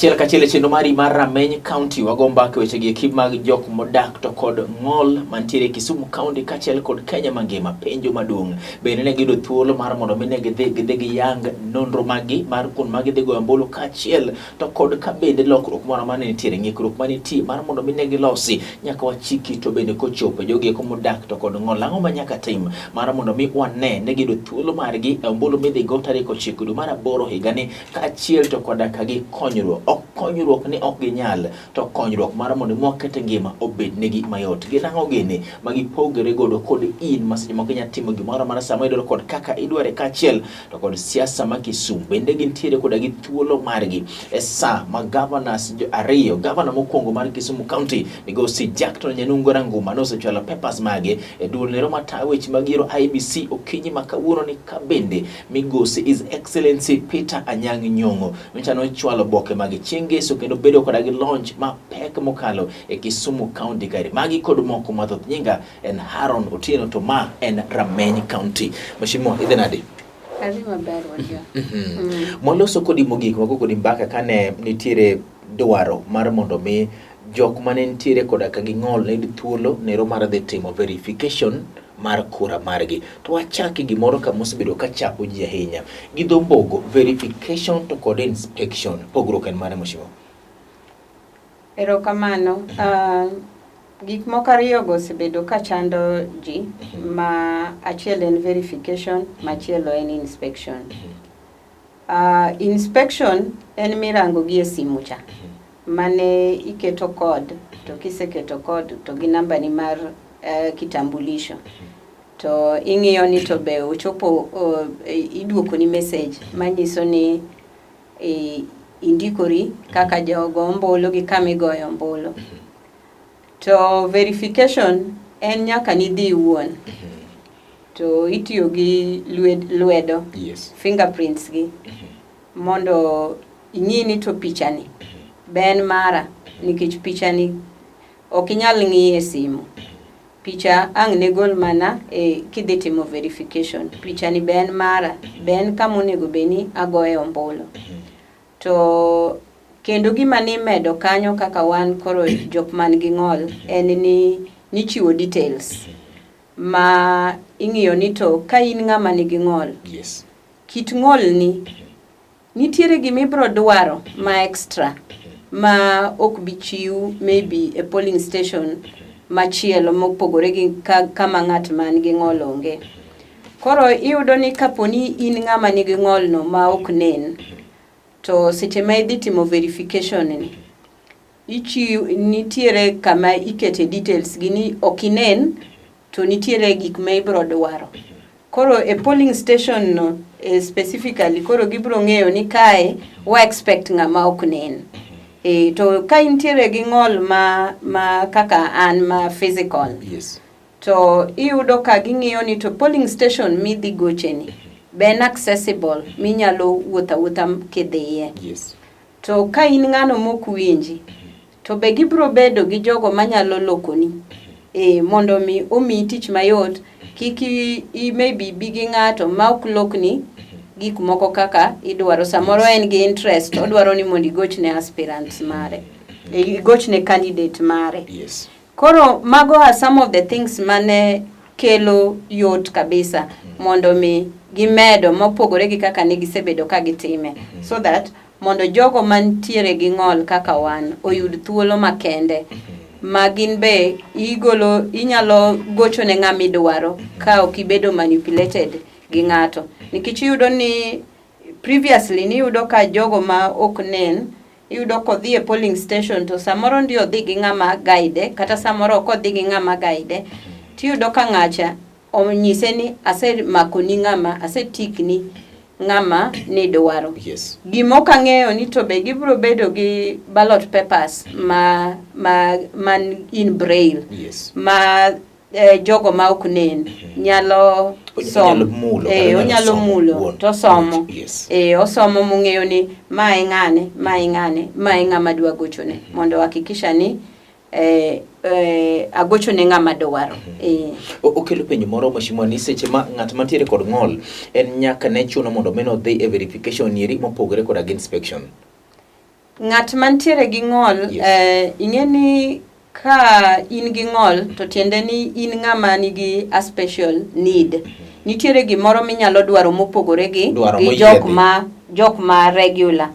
Achiel kachiel e chenro mari mar Rameny County wago mbaka weche gi eki mag jok modak to kod ng'ol mantiere Kisumu County kaachiel kod Kenya mangima. Penjo maduong' bende ne giyudo thuolo mar mondo mi ne gidhi gidhi giyang nonro maggi mar kuond ma gidhi goyo ombulu kaachiel to kod ka bende lokruok moro mane nitiere ng'ikruok manitie mar mondo mi ne gilosi nyaka wachiki to bende kochopo jogi eko modak to kod ng'ol ang'o ma nyaka tim mar mondo mi wane ne giyudo thuolo margi e ombulu midhi go tarik 9 dwe mar 8 higani kaachiel to koda ka gi konyruok. Ok konyruok ni ok ginyal, to konyruok mar mondo mi waket ngima obed negi mayot. Gin ang'o gini ma gipogore godo kod in ma seche moko inyalo timo gimoro amora sama idwaro kod kaka idware kaachiel to kod siasa ma Kisumu. Bende gintiere koda gi thuolo margi e sa ma governors ariyo, governor mokwongo mar Kisumu County migosi Jackton Nyanungo Ranguma nosechwalo papers mage e duol nero matayo weche mag yiero IEBC okinyi ma kawuono ni ka bende migosi His Excellency Peter Anyang' Nyong'o nyocha nochwalo oboke mage chieng' ngeso kendo bedo koda gi launch mapek mokalo e Kisumu County kaeri. Magi kod moko mathoth. Nyinga en Haron Otieno to ma en Rameny County. Mheshimiwa, idhi nade? Adhi maber wajua. Mwaloso kodi mogik wago kodi mbaka kane nitiere dwaro mar mondo mi jok mane nitiere koda ka ging'ol ne yud thuolo nero mar dhi timo verification mar kura margi. To wachaki gimoro kama osebedo ka chapo ji ahinya. Gi dho mbogo, verification to kod inspection. Pogruok en mane mheshimiwa? Erokamano. Gik moko ariyogo osebedo ka chando ji ma achiel en verification machielo en inspection. Inspection en mirango gi e simu cha mane iketo code to kiseketo code to gi namba ni mar kitambulisho to ing'iyo ni to be ochopo iduoko ni message manyiso ni indikori kaka jogo ombulu gi kama igoyo ombulu. To verification en nyaka nidhi iwuon to itiyo gi lwedo fingerprints gi mondo ing'i ni to pichani be en mara nikech pichani ok inyal ng'iye e simu. Picha ang' ne gol mana e kidhi timo verification. Pichani be en mara, be en kama onego bed ni agoye ombulu. To kendo gima nimedo kanyo kaka wan koro jok man gi ng'ol en ni nichiwo details ma ing'iyo ni to ka in ng'ama nigi ng'ol kit ng'ol ni nitiere gima ibiro dwaro ma extra ma ok bi chiw maybe e polling station machielo mopogore gi kama ng'at man gi ng'ol onge. Koro iyudo ni kaponi in ng'ama nigi ng'ol no ma ok nen to seche ma idhi timo verification ni ichiw nitiere kama ikete details gi ni ok inen to nitiere gik ma ibiro dwaro. Koro e polling station no specifically koro gibiro ng'eyo ni kae wa expect ng'ama ok nen. To ka intiere gi ng'ol ma kaka an ma physical to iyudo ka ging'iyo ni to polling station midhi goche ni be en accessible minyalo wuotho awuotha kidhiye. To ka in ng'ano mok winji to be gibiro bedo gi jogo manyalo lokoni mondo mi omiyi tich mayot kik i maybe bi gi ng'ato ma ok lokni gik moko kaka idwaro. Samoro en gi interest odwaro ni mondo igochne aspirants mare, igochne candidate mare. Koro mago are some of the things mane kelo yot kabisa mondo mi gimedo mopogore gi kaka ne gisebedo ka gitime so that mondo jogo mantiere gi ng'ol kaka wan oyud thuolo makende ma gin be igolo inyalo gocho ne ng'ama idwaro ka ok ibedo manipulated gi ng'ato nikech iyudo ni previously niyudo ka jogo ma ok nen iyudo kodhi e polling station to samoro ndi odhi gi ng'ama guide kata samoro ok odhi gi ng'ama guide tiyudo ka ng'acha onyise ni asemakoni ng'ama asetikni ng'ama nidwaro. Gima ok ang'eyo ni to be gibiro bedo gi ballot papers ma man in braille ma jogo ma ok nen nyalo somo. Onyalo mulo to osomo. Osomo mong'eyo ni ma e ng'ane, ma e ng'ane, ma e ng'ama dwa gochone mondo hakikisha ni agochone ng'ama dwaro. Okelo penjo moro mheshimiwa ni seche ma ng'at mantiere kod ng'ol en nyaka ne chuno mondo mi odhi e verification nieri mopogore koda gi inspection. Ng'at mantiere gi ng'ol, Yes. Ing'e ni ka in gi ng'ol to tiende ni in ng'ama nigi a special need. Nitiere gimoro minyalo dwaro mopogore gi, Dwaro gi moyiedhi. jok ma regular.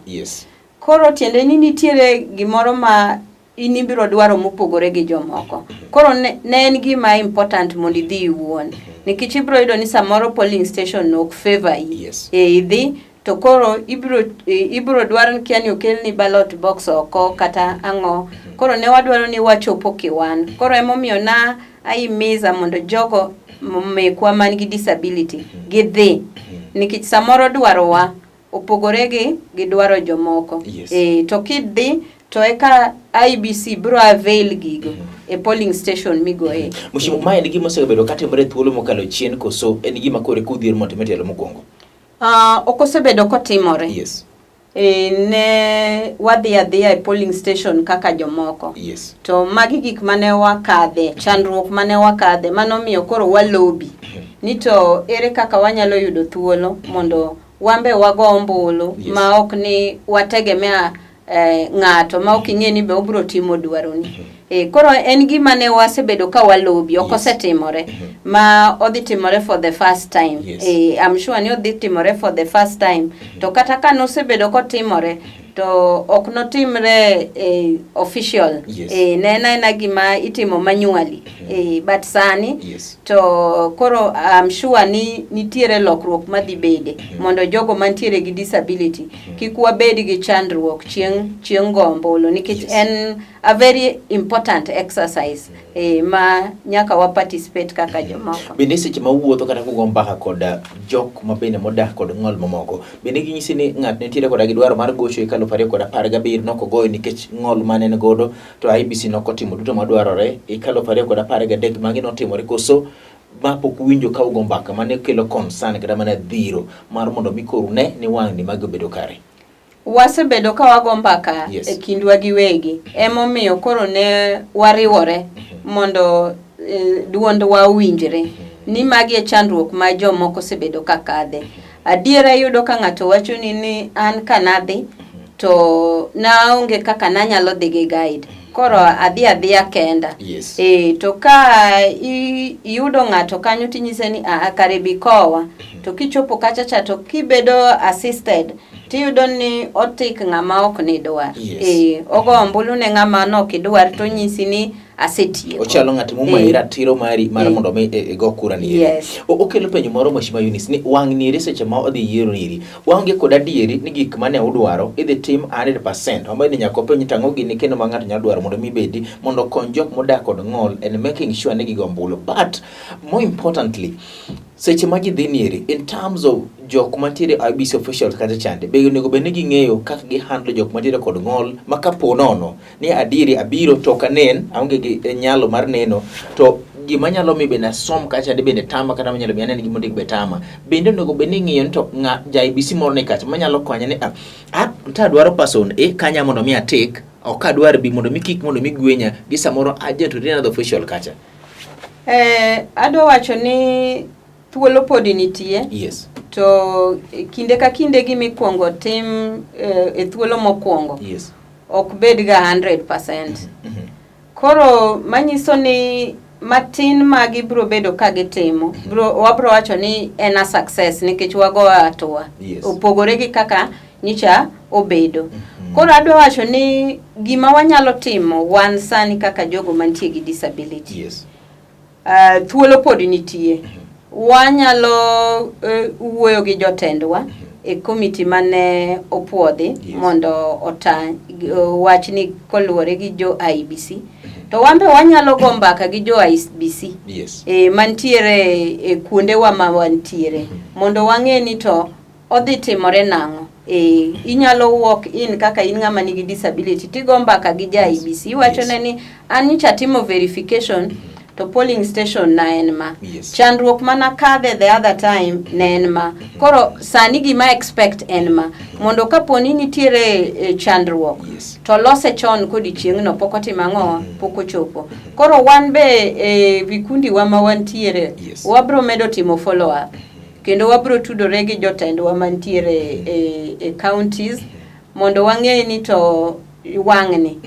Koro tiende ni nitiere gimoro ma in ibiro dwaro mopogore gi jomoko. Koro ne en gima important mondo idhi iwuon. Nikech ibiro yudo ni samoro polling station ok favor yi. Idhi to koro ibiro dwaro ni kia ni okelni ballot box oko kata ang'o. Koro ne wadwaro ni wachopo kiwan. Koro emomiyo na ahimiza mondo jogo mekwa man gi disability gidhi. Nikech samoro dwarowa opogore gi dwaro jomoko. To kidhi to eka IEBC biro avail gigo e polling station migoye. Mheshimiwa, ma en gima osebedo katimore thuolo mokalo chien koso en gima koro eka udhier mondo timre tielo mokwongo? Ok osebedo kotimore. Ne wadhi adhiya e polling station kaka jomoko. To magi gik mane wakadhe, chandruok mane wakadhe, mano miyo koro walobi. Ni to ere kaka wanyalo yudo thuolo mondo wambe wago ombulu ma ok ni wategemea ng'ato ma ok ing'e ni be obiro timo dwaroni. Koro en gima ne wasebedo ka walobi, ok osetimore, ma odhi timore for the first time. I'm sure ni odhi timore for the first time. To kata ka nosebedo kotimore, to ok notimre official. Ne en aena gima itimo manually. But sani, to koro I'm sure ni nitiere lokruok madhi bede mondo jogo mantiere gi disability kik wabed gi chandruok chieng' go ombulu, nikech en a very important exercise ma nyaka wa participate kaka jomoko. Bende seche ma uwuotho kata kugo mbaka kod jok ma bende modak kod ng'ol mamoko, bende ginyisi ni ng'at nitiere koda gi dwaro mar gocho e aluf ariyo kod apar gabiriyo nok ogoyo nikech ng'ol mane en godo, to IEBC nok otimo duto madwarore e aluf ariyo kod apar gadek magi notimore, koso ma pok uwinjo ka ugo mbaka mane kelo concern kata mana dhiro mar mondo mi koro une ni wang' ni magi obedo kare? Wasebedo ka wago mbaka e kindwa giwegi, emomiyo koro ne wariwore mondo duondwa owinjre ni magi e chandruok ma jomoko osebedo ka kadhe. Adiera iyudo ka ng'ato wacho ni an kanadhi to naonge kaka nanyalo dhi gi guide, koro adhi adhiya kenda. To ka iyudo ng'ato kanyo tinyise ni aa kare bi kowa, to kichopo kacha cha to kibedo assisted tiyudo ni otik ng'ama ok nidwar. Ogo ombulu ne ng'ama nok idwar to onyisi ni asetieko. Ochalo ng'at momayi ratiro mari mar mondo mi igo kura ni eri. Okelo penjo moro Mheshimiwa Eunice ni wang' ni eri seche ma odhi yiero ni eri, waonge kod adieri ni gik mane udwaro idhi tim 100%. Wambe ni nyaka openj tang'o gini kendo ma ng'ato nyalo dwaro mondo mi bedi mondo okony jok modak kod ng'ol and making sure ni gigo ombulu. But more importantly, seche ma ji dhi ni eri, in terms of jok mantiere IEBC officials kata chande, be onego bed ni ging'eyo kaka gi handle jok mantiere kod ng'ol ma kapo nono ni adieri abiro to ok anen, aonge gi nyalo mar neno, to gima nyalo miyo bende asom kacha de bende tama kata manyalo miyo anen gima ondik be tama. Bende onego bed ni ing'iyo ni to ng'a ja IEBC moro ni kacha manyalo konye ni ta dwaro person A kanya mondo mi atik, ok adwar B mondo mi kik mondo mi gwenya gi samoro agent to another official kacha. Adwa wacho ni thuolo pod nitie. To kinde ka kinde gima ikuongo tim e thuolo mokwongo. Ok bed ga 100%. Koro manyiso ni matin ma gibiro bedo ka gitimo, wabiro wacho ni en a success nikech wago hatua. Opogore gi kaka nyicha obedo. Koro adwa wacho ni gima wanyalo timo wan sani kaka jogo mantie gi disability. Thuolo pod nitie. Wanyalo wuoyo gi jotendwa e komiti mane opuodhi mondo ota wachni koluwore gi jo IEBC. To wan be wanyalo go mbaka gi jo IEBC. Mantiere e kuondewa ma wantiere mondo wang'e ni to odhi timore nang'o. Inyalo walk in kaka in ng'ama nigi disability tigo mbaka gi ja IEBC, iwacho ne ni an nyocha timo verification to polling station na en ma. Chandruok mana kadhe the other time ne en ma. Koro sani gima expect en ma. Mondo kapo ni nitiere chandruok, to lose chon kodiochieng'no pok otimo ang'o, pok ochopo. Koro wan be e vikundi wa ma wantiere, wabro medo timo follow up. Kendo wabro tudore gi jotendwa mantiere e counties Mondo wang'e ni to wang'ni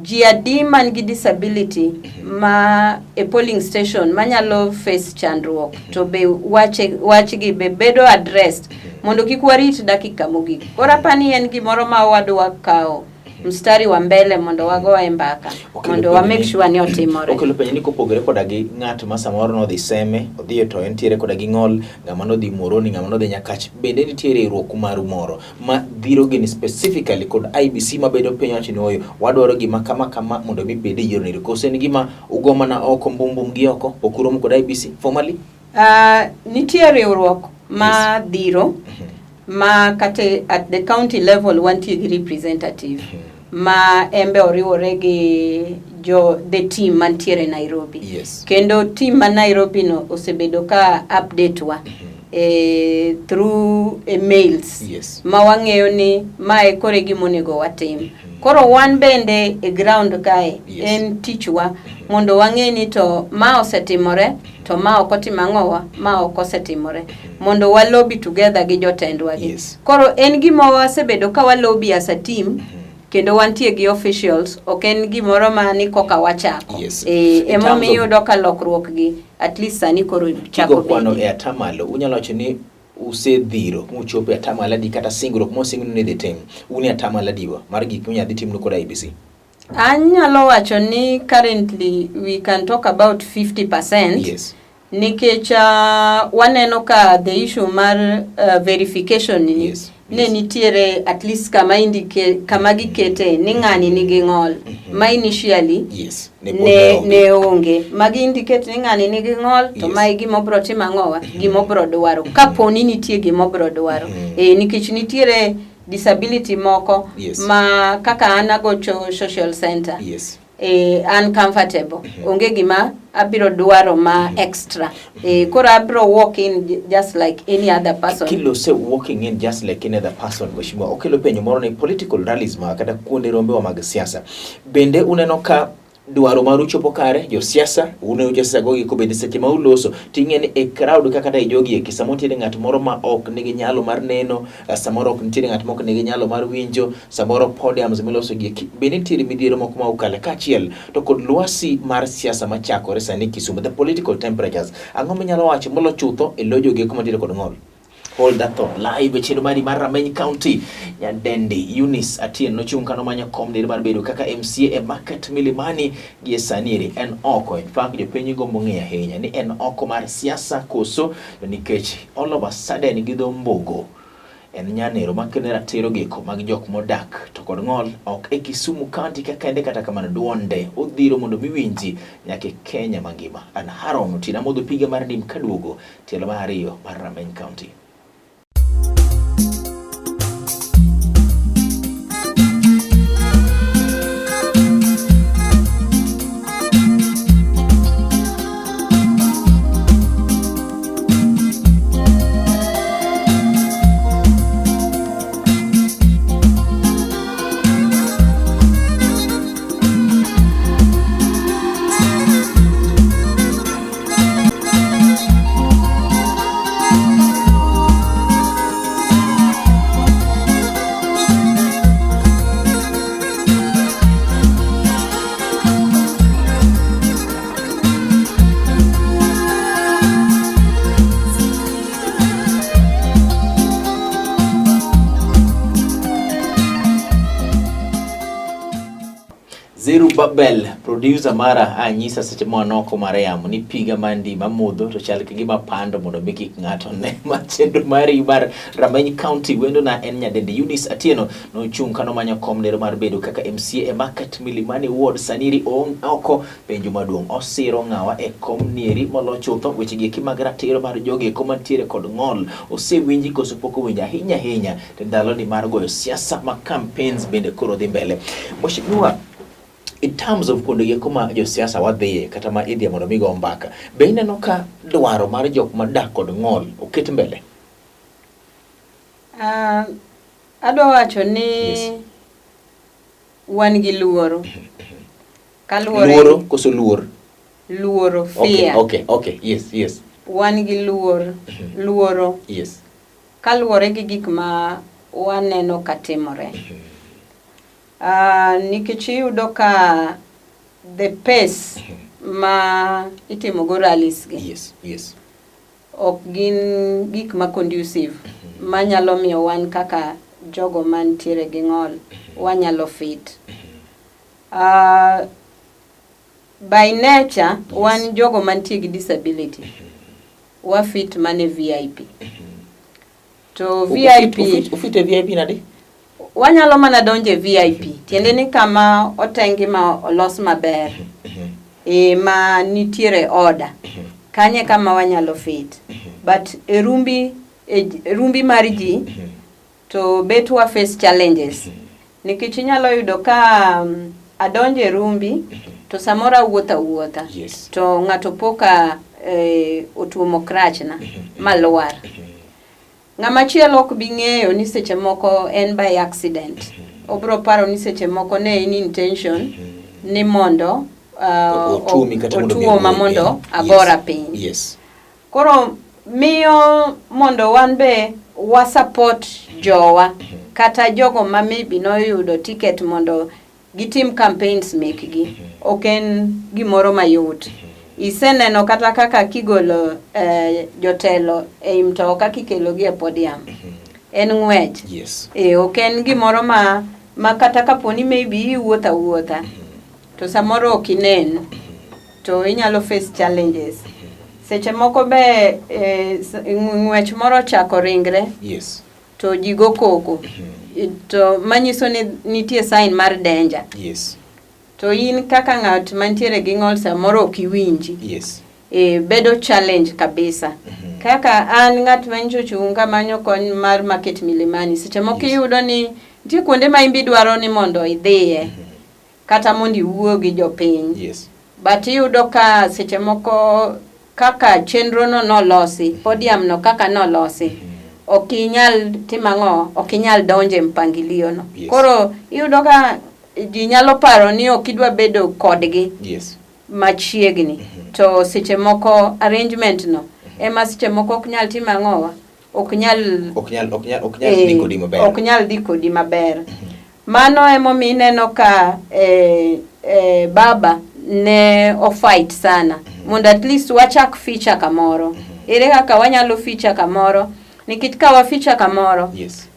ji adi man gi disability ma e polling station manyalo face chandruok to be wachgi be bedo addressed mondo kik warit dakika mogik. Koro apani en gimoro ma wadwa kawo mstari wa mbele mondo wagoe mbaka mondo wa make sure ni otimore. Okelo penjo ni kopogore koda gi ng'at ma samoro nodhi Seme, odhi to entiere koda gi ng'ol, ng'ama nodhi Muhoroni, ng'ama nodhi Nyakach, bende nitie riwruok maru moro ma dhiro gini specifically kod IEBC mabedo piny wacho ni oyo wadwaro gima kama kama mondo mi bed e yiero ni koso en gima ugo mana oko mbum mbum gi oko pok uromo kod IEBC formally? Nitie riwruok ma dhiro ma kata at the county level wantie gi representative ma embe oriwore gi jo the team mantiere Nairobi. Kendo team ma Nairobi no osebedo ka update wa through mails ma wang'eyo ni mae koro e gima onego watim. Koro wan bende e ground kae en tichwa mondo wang'e ni to ma osetimore to ma ok otimo ang'owa, ma ok osetimore, mondo wa lobby together gi jotendwa gi. Koro en gima wasebedo ka wa lobby as a team kendo wantie gi officials, ok en gimoro ma ni koka wachako. Emomiyo iyudo ka lokruok gi at least sani koro chako Kigo kwano e atamalo, unyalo wacho ni usedhiro muchopo e atamalo adi kata singruok mosingnu ni dhi tim, un e atamalo adiwa mar gik munyalo dhi timnu kod IEBC? Anyalo wacho ni currently we can talk about 50%. Nikech waneno ka the issue mar verification ni ne nitiere at least kama indike, kama gikete ni ng'ani nigi ng'ol ma initially ne onge. Magi indicate ni ng'ani nigi ng'ol to mae gima obro timo ang'owa, gima obro dwaro kapo ni nitie gima obro dwaro. Nikech nitiere disability moko ma kaka an agocho social center. Uncomfortable. Onge gima abiro dwaro ma extra. Koro abiro walk in just like any other person. Kilose walking in just like any other person, Mheshimiwa, okelo penjo moro ni political rallies ma kata kuonde rombewa mag siasa. Bende uneno ka dwaro maru chopo kare, josiasa, uneno josiasa go giko bende seche ma uloso, ting'e ni e crowd kaka kata e jogi eki, samoro nitiere ng'at moro ma ok nigi nyalo mar neno, samoro ok nitiere ng'at ma ok nigi nyalo mar winjo, samoro podiums miloso gi eki, bende nitiere midhiero moko ma ukale kaachiel to kod lwasi mar siasa machakore sani Kisumu, the political temperatures. Ang'o minyalo wacho molo chutho e lo jogi eko mantiere kod ng'ol? Hold that thought. Live e chenro mari mar Rameny County, Nyadendi Eunice Atieno nochung' kano manyo kom nere mar bedo kaka MCA e Market Milimani gi e sani eri en oko. In fact, jopiny gombo ng'eyo ahinya ni en oko mar siasa koso, nikech all of a sudden gi dho mbogo en nyanero makelo ratiro giko mag jok modak to kod ng'ol ok e Kisumu County ka kende, kata kamano duonde odhiro mondo miwinji nyaka e Kenya mangima. An Haron Otieno amodho piga mar ndim kaduogo tielo mar ariyo mar Rameny County. Zerubabel, producer mara, anyisa seche ma wanoko mar yamo ni piga mandi mamodho to chal ka gima pando mondo mi kik ng'ato ne. Ma chenro mari mar Rameny County wendo na en nyadendi Eunice Atieno nochung' kano manyo kom nero mar bedo kaka MCA e Market Milimani Ward saniri ong oko penjo maduong' osiro ng'awa e kom nieri molo chutho weche gi eki mag ratiro mar jogi eko mantiere kod ng'ol osewinji koso pok owinjo ahinya ahinya to ndaloni mar goyo siasa ma campaigns bende koro dhi mbele. Mheshimiwa, in terms of kuonde eko ma josiasa wadhiye kata ma idhiye mondo mi go mbaka, be ineno ka dwaro mar jok madak kod ng'ol oket mbele? Adwa wacho ni wan gi luoro. Kaluwore Luoro koso luor? Luoro, fear. Okay, yes, yes. Wan gi luor, luoro. Kaluwore gi gik ma waneno ka timore. Nikech iyudo ka the pace ma itimogo rallies gi Yes. ok gin gik ma conducive manyalo miyo wan kaka jogo mantiere gi ng'ol wanyalo fit. By nature wan jogo mantie gi disability wa fit mana e VIP. To VIP Ufit e VIP nadi? Wanyalo mana donjo e VIP, tiende ni kama otengi ma olos maber, ma nitiere order, kanyo e kama wanyalo fit. But e rumbi, e rumbi mar ji, to bet wa face challenges. Nikech inyalo yudo ka adonjo e rumbi, to samoro awuotho awuotha. To ng'ato po ka otuomo crutch na, malwar. Ng'ama chielo ok bi ng'eyo ni seche moko en by accident. Obro paro ni seche moko ne en intention ni mondo Otuomi kata mondo mi otuoma ogoyi mondo piny. agora piny. Koro miyo mondo wan be wa support jowa kata jogo ma maybe noyudo ticket mondo gitim campaigns mekgi. Ok en gimoro mayot. Iseneno kata kaka kigolo jotelo ei mtoka kikelogi e podium. En ng'wech. Ok en gimoro ma kata kaponi maybe iwuotho awuotha to samoro ok inen to inyalo face challenges. Seche moko be ng'wech moro ochako ringre. To ji go koko. To manyiso ni nitie sign mar danger. To in kaka ng'at mantiere gi ng'ol samoro ok iwinji. Bedo challenge kabisa. Kaka an ng'at manyicho chung' kamanyo kony mar Market Milimani, seche moko iyudo ni nitie kuonde ma imbi dwaro ni mondo idhiye. Kata mondo iwuo gi jopiny. But iyudo ka seche moko kaka chenro no nolosi, podium no kaka nolosi, ok inyal timo ang'o, ok inyal donjo e mpangilio no. Koro iyudo ka ji nyalo paro ni ok idwa bedo kodgi machiegni. To seche moko arrangement no ema seche moko ok nyal timo ang'owa, ok nyal Ok nyal, ok nyal, ok nyal dhi kodi maber. Ok nyal dhi kodi maber. Mano emomiyo ineno ka baba ne ofight sana mondo at least wachak feature kamoro. Ere kaka wanyalo feature kamoro? Nikech ka wa feature kamoro,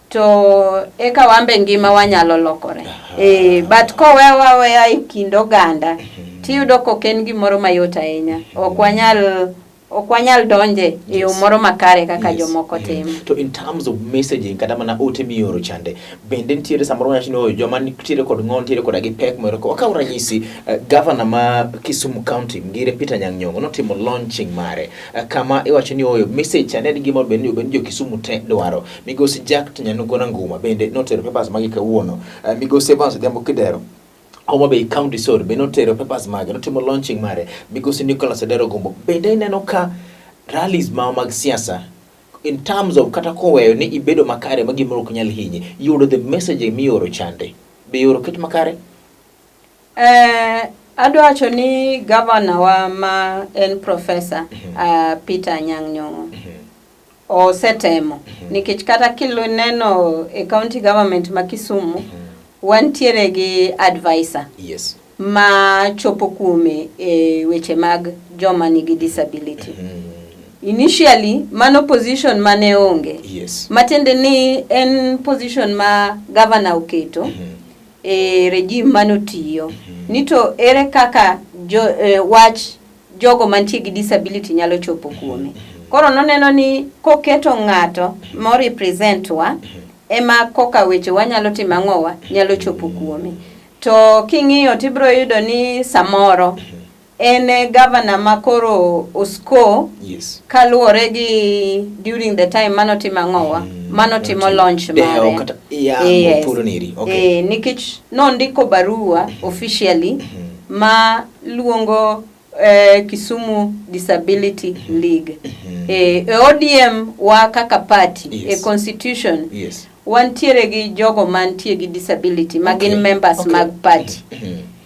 to eka wambe ngima wanyalo lokore. But kowewa aweya e kind oganda, tiyudo ka ok en gimoro mayot ahinya. Ok wanyal donje e yo moro makare kaka jomoko timo. To in terms of messaging kata mana ote mioro chande, bende nitiere samoro wanyalo ni joma nitiere kod ng'ol nitiere koda gi pek moro. Wakaw ranyisi, governor ma Kisumu County Ngire Peter Anyang' Nyong'o notimo launching mare, kama iwacho ni oyo message chande en gima obedo ni obedo ni jo Kisumu te dwaro. Migosi Jack Nyanugona Nguma bende notero papers mage kawuono. Migosi Evans Odhiambo Kidero Homa Bay County Sor be notero papers mage, notimo launching mare. Migosi Nicholas Odero Gumbo bende ineno ka rallies ma mag siasa in terms of kata koweyo ni ibedo makare ma gimoro ok nyal hinyi, yudo the message mioro chande be yoro ket makare? Adwa wacho ni governor wa ma en professor, Peter Anyang' Nyong'o osetemo nikech kata kineno e county government ma Kisumu wantiere gi advisor ma chopo kuome e weche mag joma nigi disability. Initially mano position mane onge. Matiende ni en position ma governor oketo e regime manotiyo. Ni to ere kaka wach jogo mantie gi disability nyalo chopo kuome. Koro noneno ni koketo ng'ato mo represent wa ema koka weche wanyalo timo ang'owa nyalo chopo kuome. To king'iyo tibiro yudo ni samoro en e governor ma koro osco kaluwore gi during the time manotimo ang'owa, manotimo launch Dewo mare. kata yango thuolo neri. Nikech nondiko barua officially ma luongo Kisumu Disability League. E ODM wa kaka party, e constitution, wantiere gi jogo mantie gi disability ma gin members mag party.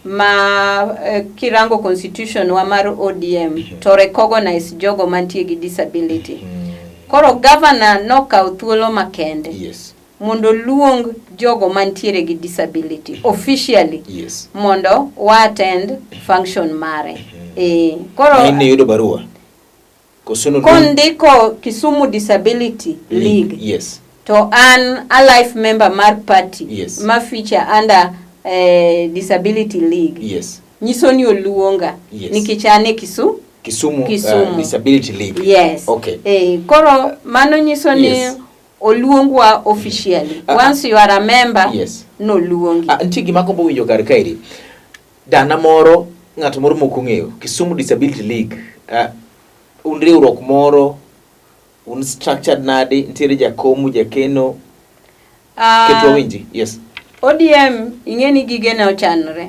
Ma kirango constitution wa mar ODM to recognize jogo mantie gi disability. Koro governor nokawo thuolo makende. mondo oluong jogo mantiere gi disability officially mondo wa attend function mare. Koro In iyudo barua? Koso noluong- kondiko Kisumu Disability League to an a life member mar party ma feature under Disability League nyiso ni oluonga nikech an e Kisumu. Kisumu, Kisumu. Disability League. Yes. Koro mano nyiso ni oluongwa officially. Once you are a member, noluongi. Nitie gima agombo winjo kar kaeri. Dana moro, ng'at moro mok ong'eyo, Kisumu Disability League, un riwruok moro, un structured nade, nitiere jakomu, jakeno, ketwa winji. Yes. ODM ing'e ni gige ne ochanore.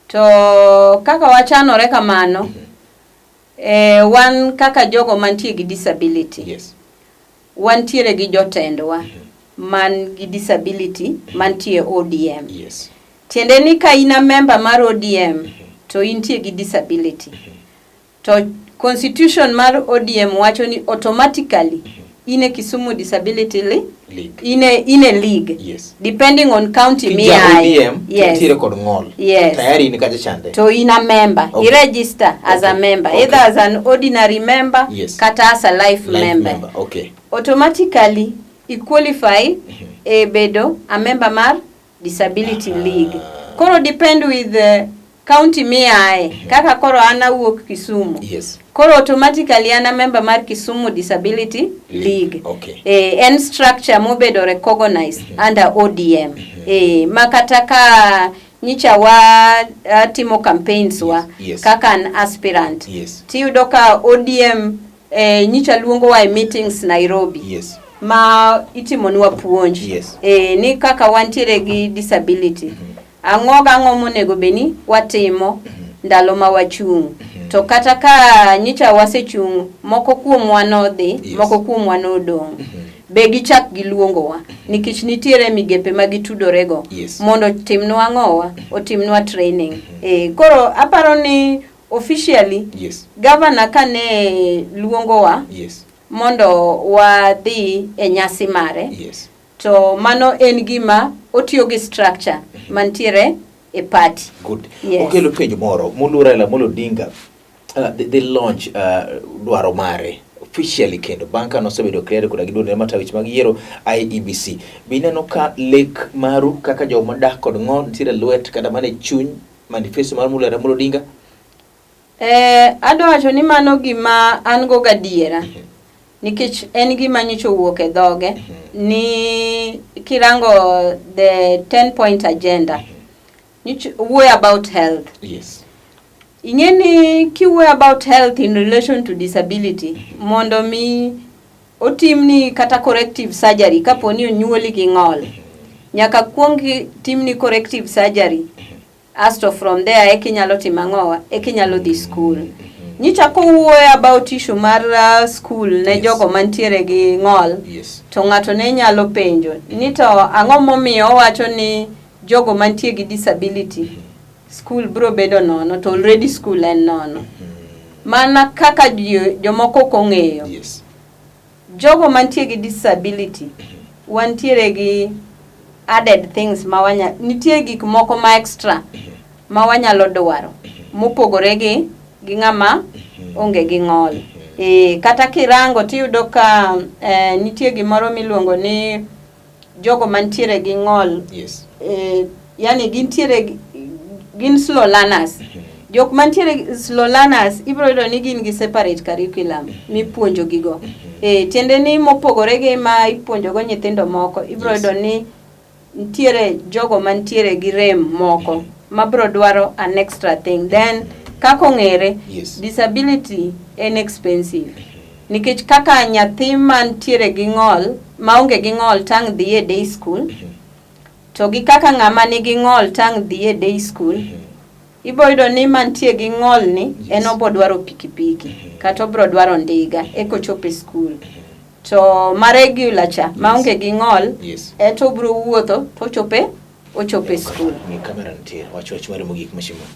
To kaka wachanore kamano, wan kaka jogo mantie gi disability. Wantiere gi jotendwa man gi disability mantie ODM. Tiende ni ka in a member mar ODM to intie gi disability. To constitution mar ODM wacho ni automatically in e Kisumu Disability League. In a league. Depending on county Kija miaye. ODM, nitiere kod ng'ol. Tayari in kacha chande. To in a member. I register as a member. Either as an ordinary member kata as a life Life member. member. Automatically i qualify e bedo a member mar Disability League. Koro depend with the county miaye. Kaka koro an awuok Kisumu. Koro automatically an a member mar Kisumu Disability League. En structure mobedo recognized under ODM. Ma kata ka nyicha wa timo campaigns wa kaka an aspirant. Tiyudo ka ODM nyicha luongo wa e meetings Nairobi. Ma itimonwa puonj. Ni kaka wantiere gi disability. Ang'o gang'o monego bed ni watimo ndalo ma wachung'. To kata ka nyicha wasechung', moko kuomwa nodhi, moko kuomwa nodong'. Be gichak giluongowa nikech nitiere migepe ma gitudorego mondo otimnwa ang'owa, otimnwa training. Koro aparo ni officially governor kane luongowa mondo wadhi e nyasi mare, to mano en gima otiyo gi structure mantiere e party. Good. Okelo penjo moro, moluor Raila Amolo Odinga, the launch dwaro mare officially kendo bang' ka nosebedo clear koda gi duond matayo weche mag yiero IEBC. Be ineno ka lek maru kaka joma dak kod ng'ol nitiere lwet kata mana e chuny manifesto mar moluor Raila Amolo Odinga? Adwa wacho ni mano gima an go gadiera. Nikech en gima nyocha owuok e dhoge ni kirango the 10 point agenda nyocha wuoyo about health. Ing'e ni kiwuoyo about health in relation to disability mondo mi otimni kata corrective surgery kapo ni onyuoli gi ng'ol, nyaka kuong timni corrective surgery. Asto from there eka inyalo timo ang'owa, eka inyalo dhi school. Nyicha kowuoyo about issue mar school ne jogo mantiere gi ng'ol, to ng'ato ne nyalo penjo ni to ang'o momiyo owacho ni jogo mantie gi disability school biro bedo nono, to already school en nono. Mana kaka jomoko ok ong'eyo. Jogo mantie gi disability wantiere gi added things ma wanya, nitie gik moko ma extra ma wanyalo dwaro mopogore gi ng'ama onge gi ng'ol. Kata kirango tiyudo ka nitie gimoro miluongo ni jogo mantiere gi ng'ol. Yani gintiere gi, gin slow learners. Jok mantiere slow learners ibiro yudo ni gin gi separate curriculum mipuonjo gigo. Tiende ni mopogore gi ma ipuonjo go nyithindo moko, ibiro yudo ni nitiere jogo mantiere gi rem moko mabiro dwaro an extra thing. Then kaka ong'ere, disability en expensive. Nikech kaka nyathi mantiere gi ng'ol, maonge gi ng'ol tang' dhi e day school, to gi kaka ng'ama nigi ng'ol tang' dhi e day school, ibiro yudo ni mantie gi ng'ol ni, en obiro dwaro pikipiki, kata obiro dwaro ndiga, eka ochop e school. To ma regular cha, maonge gi ng'ol, en to obiro wuotho, to ochope school. Ng'i kamera nitie, wach wach mari mogik Mheshimiwa.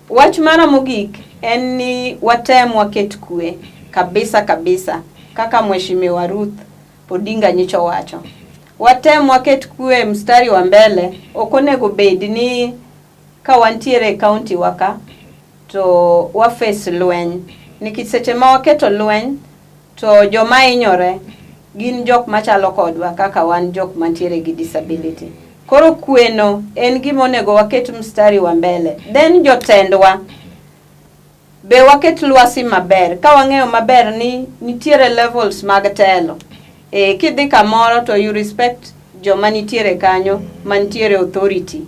Wach mara mogik en ni watem waket kwe kabisa kabisa, kaka Mheshimiwa Ruth Odinga nyicho wacho. Watem waket kwe mstari wa mbele, ok onego bed ni ka wantiere e county wa ka to wa face lweny. Nikech seche ma waketo lweny to joma hinyore gin jok machalo kodwa kaka wan jok mantiere gi disability. Koro kweno en gima onego waket mstari wa mbele. Then jotendwa be waket lwasi maber ka wang'eyo maber ni nitiere levels mag telo. E, kidhi kamoro to you respect joma nitiere kanyo mantiere authority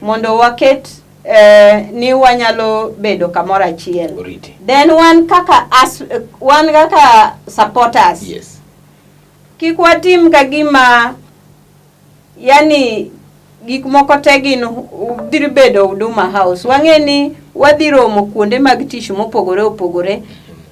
mondo waket ni wanyalo bedo kamoro achiel. Oriti. Then wan kaka as, wan kaka supporters Yes. kik watim ka gima yani gik moko te gin dhi bedo Huduma House. Wang'e ni wadhi romo kuonde mag tich mopogore opogore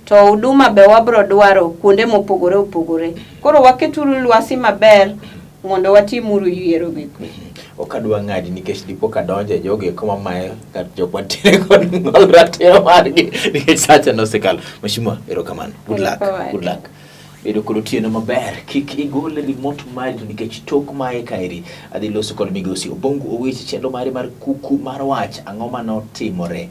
to huduma be wabro dwaro kuonde mopogore opogore. Koro waketuru lwasi maber mondo watimuru yiero gi kwe. Ok adwa ng'adi nikech dipo ka donjo e jogo eko mamayo kar jok mantiere kod ng'ol ratiro margi nikech sacha nosekalo. Mheshimiwa, erokamano. Good luck. Good luck. Bedo kod otieno maber, kik igol remote mari to nikech tok mae kaeri adhi loso kod migosi Obongo Owich chenro mare mar kuku mar wach ang'o manotimore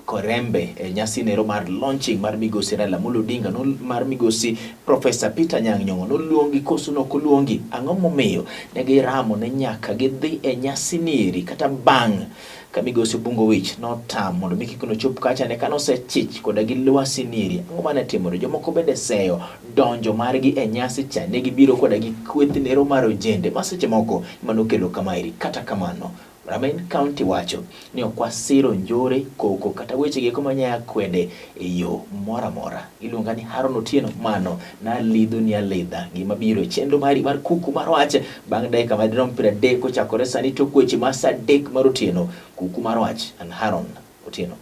Korembe e nyasi nero mar launching mar migosi Raila Amolo Odinga no, mar migosi Professor Peter Anyang' Nyong'o noluongi koso nok oluongi ang'o momiyo ne giramo ne nyaka gidhi e nyasi nieri kata bang' ka migosi Obungo Owich notam mondo mi kik nochop kacha ne kane osechich koda gi lwasi nieri ang'o mane timore jomoko bende seyo donjo margi e nyasi cha ne gibiro koda gi kweth nero mar ojende ma seche moko manokelo kamaeri kata kamano Ramen County wacho ni ok wasiro njore, koko kata weche gieko manyaya akwede e yo moro amora. Iluonga ni Haron Otieno, mano nalidho ni alidha gima biro e chenro mari mar kuku mar wach bang' dakika madirom 30 kochakore sani tok weche ma saa 3 mar otieno. Kuku mar wach, an Haron Otieno.